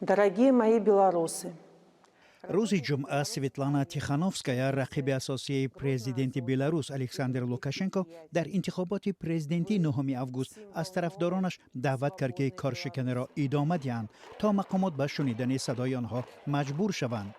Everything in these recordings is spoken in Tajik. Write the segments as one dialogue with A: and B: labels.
A: Дорогие мои белорусы,
B: Рӯзи ҷумъа Светлана Тихановская, рақиби асосии президенти Беларус Александр Лукашенко дар интихоботи президентии 9 август, аз тарафдоронаш даъват кард, ки коршиканиро идома диҳанд, то мақомот ба шунидани садои онҳо маҷбур шаванд.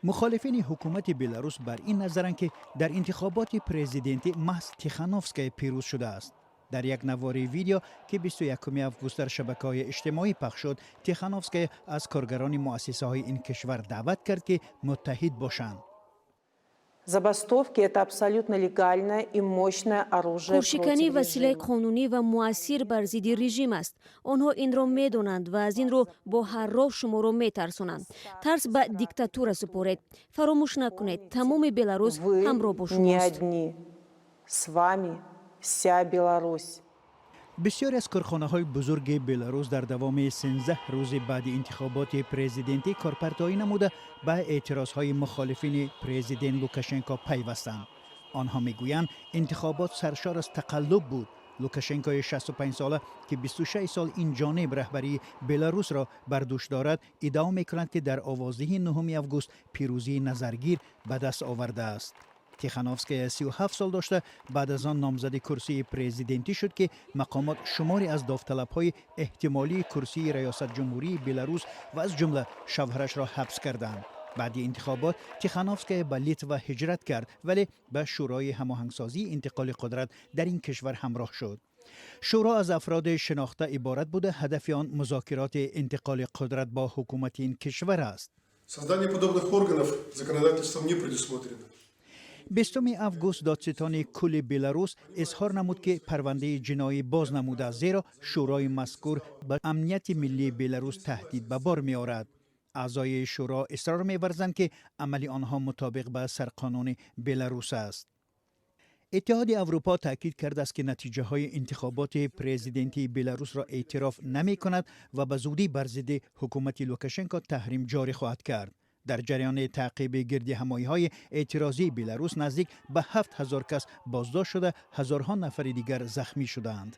B: Мухолифини ҳукумати Беларус бар ин назаранд, ки дар интихоботи президентӣ маҳз Тихановская пирӯз шудааст. Дар як навори видео, ки 21 август дар шабакаҳои иҷтимоӣ пахш шуд, Тихановская аз коргарони муассисаҳои ин кишвар даъват кард, ки муттаҳид бошанд.
A: Забастовки – это абсолютно легальное и мощное оружие
C: Коршиканӣ
A: против
C: василаи
A: режима.
C: қонунӣ ва муассир бар зидди режим аст. Онҳо инро медонанд ва аз ин рӯ бо ҳар роҳ шуморо метарсонанд. Тарс ба диктатура супоред. Фаромӯш накунед, тамоми Беларус
A: Вы
C: ҳамроҳ бо
A: не
C: шумост.
A: одни. С вами вся Беларусь.
B: Бисёре аз корхонаҳои бузурги Беларус дар давоми 13 рӯзи баъди интихоботи президентӣ корпартоӣ намуда, ба эътирозҳои мухолифини президент Лукашенко пайвастанд. Онҳо мегӯянд, интихобот саршор аз тақаллуб буд. Лукашенкои 65сола, ки 26 сол ин ҷониб раҳбарии Беларусро бар дӯш дорад, иддао мекунад, ки дар овоздиҳи 9 август пирӯзии назаргир ба даст овардааст. Тихановская 37 сол дошта, баъд аз он номзади курсии президентӣ шуд, ки мақомот шуморе аз довталабҳои эҳтимолии курсии раёсатҷумҳурии Беларус ва аз ҷумла шавҳарашро ҳабс карданд. Баъди интихобот Тихановская ба Литва ҳиҷрат кард, вале ба Шӯрои ҳамоҳангсозии интиқоли қудрат дар ин кишвар ҳамроҳ шуд. Шӯро аз афроди шинохта иборат буда, ҳадафи он музокироти интиқоли қудрат бо ҳукумати ин кишвар аст.
D: Создание подобных органов законодательством не предусмотрено.
B: 20 август додситони кулли Беларус изҳор намуд, ки парвандаи ҷиноӣ боз намудааст, зеро шӯрои мазкур ба амнияти миллии Беларус таҳдид ба бор меорад. Аъзои шӯро исрор меварзанд, ки амали онҳо мутобиқ ба сарқонуни Беларус аст. Иттиҳоди Аврупо таъкид кардааст, ки натиҷаҳои интихоботи президентии Беларусро эътироф намекунад ва ба зудӣ бар зидди ҳукумати Лукашенко таҳрим ҷорӣ хоҳад кард. Дар ҷараёни таъқиби гирдиҳамоиҳои эътирозии Беларус наздик ба 7000 кас боздошт шуда, ҳазорҳо нафари дигар захмӣ шудаанд.